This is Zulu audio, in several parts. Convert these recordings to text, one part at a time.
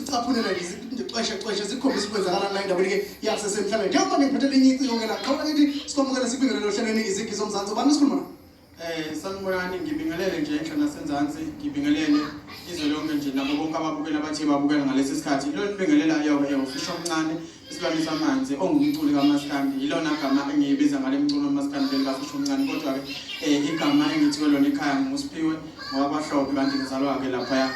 Sikucaphunela nje nje cweshe cweshe sikhombisa ukwenzakalani la endaweni ke yasesemhlangeni. Njengoba ngiphethe linye iciko ke la. Qhamuka kithi sikwamukele sikubingelele ohlelweni Izigi Zomzansi. Ubani sikhuluma na? Sanibonani, ngibingelele nje enhla nasenzansi, ngibingelele izwe lonke nje nabo bonke ababukeli abathe babukela ngalesi sikhathi. Lo nibingelelayo-ke ufisha omncane, isilwane samanzi, ongumculi kamaskandi. Yilona gama engiyibiza ngale mculo kamaskandi leli kafisha omncane. Kodwa-ke igama engithiwe lona ekhaya nguSiphiwe ngowakwaHlophe, kanti ngizalwa-ke laphaya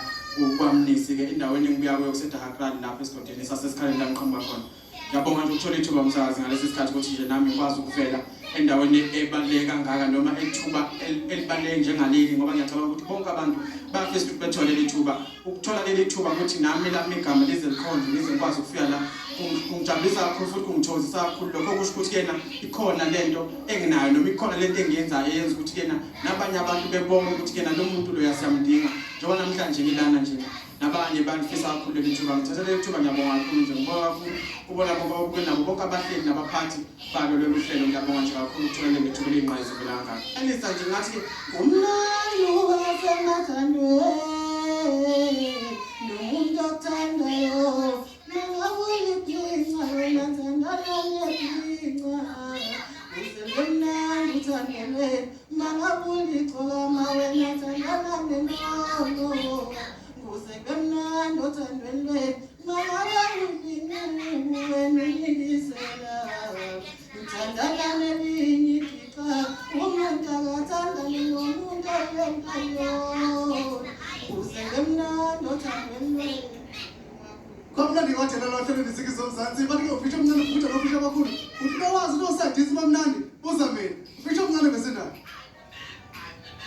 kwaMnisi-ke endaweni engibuya kuyo kuseDahakrali lapho esigodini saseSikhaleni la ngiqhamuka khona. Ngiyabonga nje ukuthola ithuba msakazi ngalesi sikhathi ukuthi nje nami ngikwazi ukuvela endaweni ebaluleke kangaka noma ethuba elibaluleke njengaleli, ngoba ngiyacabanga ukuthi bonke abantu bayafisa ukuthi bethole leli thuba. Ukuthola leli thuba ukuthi nami lami igama lize likhonjwe ngize ngikwazi ukufika la kungijabulisa kakhulu futhi kungithokozisa kakhulu. Lokho kusho ukuthi kena ikhona lento enginayo noma ikhona lento engiyenzayo eyenza ukuthi kena nabanye abantu bebone ukuthi kena lo muntu loya siyamdinga, njengoba namhlanje ngilana nje nabanye bandifisa kakhulu leli thuba. Ngithatha leli thuba, ngiyabonga kakhulu nje, ngibonga kakhulu kubona bonke ababukeli nabo bonke abahleli nabaphathi balo lolu hlelo. Ngiyabonga nje kakhulu ukuthola leli thuba eliyingqayizivele kangaka. Elisa nje ngathi kumnandi ukuba semathandweni nomuntu okuthandayo, ningabulibhinca wena thandana nebhinca, kuze kumnandi uthandelweni, mangabuligcokama wena thandana nenono, kuze kube mnandi othandweni lwenu, mangabe wena uyilisela uthandana nelinye idixa, umuntu akathandani nomuntu oyentayo, kuze kube mnandi othandweni lwenu. Kwamnandi kwajela lo hlelweni Izigi Zomzansi. Bathi ke ufisha omncane futhi nofisha abakhulu. Uthi bawazi lo sadisi bamnandi. Buza mina. Ufisha omncane besenayo.